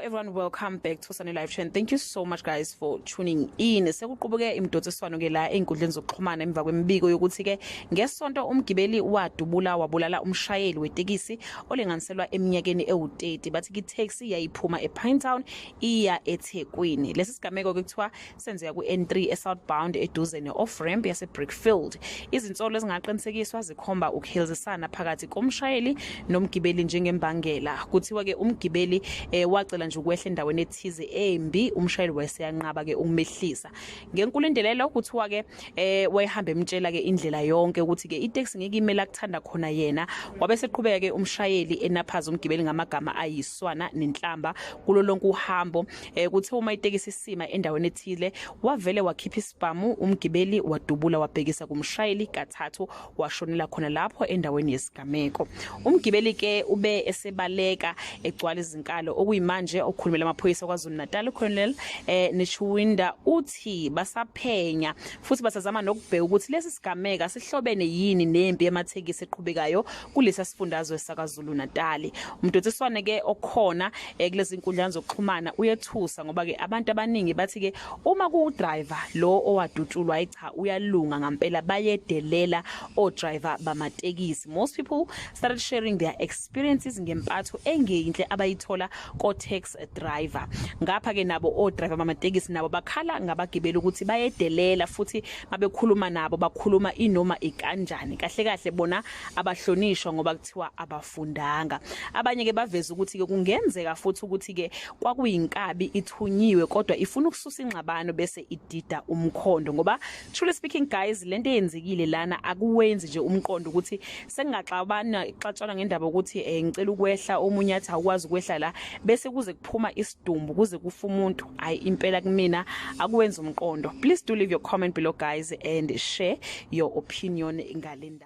Everyone, welcome back to Sunny Live Chain. Thank you so much, guys, for tuning in. Sekuqubuke imidonsiswano ke la einkundleni zokuxhumana emva kwemibiko yokuthi ke ngesonto umgibeli wadubula wabulala umshayeli wetekisi olinganiselwa eminyakeni ewu-30. Bathi ke taxi yayiphuma ePinetown iya eThekwini. Lesi sigameko ke kuthiwa senzeka ku-N3 eSouthbound eduze ne-off ramp yaseBrickfield. Izinsolo ezingaqinisekiswa zikhomba ukuhilizisana phakathi komshayeli nomgibeli njengembangela. Kuthiwa ke umgibeli wacela nje ukwehla endaweni ethize embi, umshayeli wayeseyanqaba ke ukumehlisa. Ngenkulu indelelo kuthiwa ke wayehamba emtshela ke indlela yonke ukuthi ke itaxi ngeke ime la kuthanda khona yena. Wabe seqhubeka ke umshayeli enaphaza umgibeli ngamagama ayiswana nenhlamba kulo lonke uhambo. Kuthiwa uma itekisi isima endaweni ethile, wavele wakhipha isibhamu umgibeli, wadubula wabhekisa kumshayeli kathathu, washonela khona lapho endaweni yesigameko. Umgibeli ke ube esebaleka egcwala izinkalo. Okuyimanje okhulumela amaphoyisa kwaZulu Natal, uColonel Netshiunda, uthi basaphenya futhi basazama nokubheka ukuthi lesi sigameka sihlobene yini nempi yamathekisi eqhubekayo kulesa sifundazwe sakaZulu Natal. Umdonsiswane ke okhona kulezi nkundla zokuxhumana uyethusa, ngoba ke abantu abaningi bathi ke uma ku driver lo owadutshulwa, hayi cha, uyalunga ngampela, bayedelela o driver bamatekisi. Most people started sharing their experiences ngempatho engeyinhle abayithola ko taxi driver. Ngapha ke nabo o driver bamatekisi nabo bakhala ngabagibeli ukuthi bayedelela, futhi mabekhuluma nabo bakhuluma inoma ikanjani. Kahle kahle bona abahlonishwa ngoba kuthiwa abafundanga. Abanye ke baveza ukuthi ke kungenzeka futhi ukuthi ke kwakuyinkabi ithunyiwe, kodwa ifuna ukususa ingxabano bese idida umkhondo, ngoba truly speaking, guys, lento eyenzekile lana akuwenzi nje umqondo ukuthi sengingaxabana xatshana ngendaba ukuthi ngicela ukwehla, omunye athi awukwazi ukwehla la, bese kuze kuphuma isidumbu, kuze kufa umuntu. Hayi, impela kumina akuwenza umqondo. Please do leave your comment below, guys, and share your opinion ngale ndaba.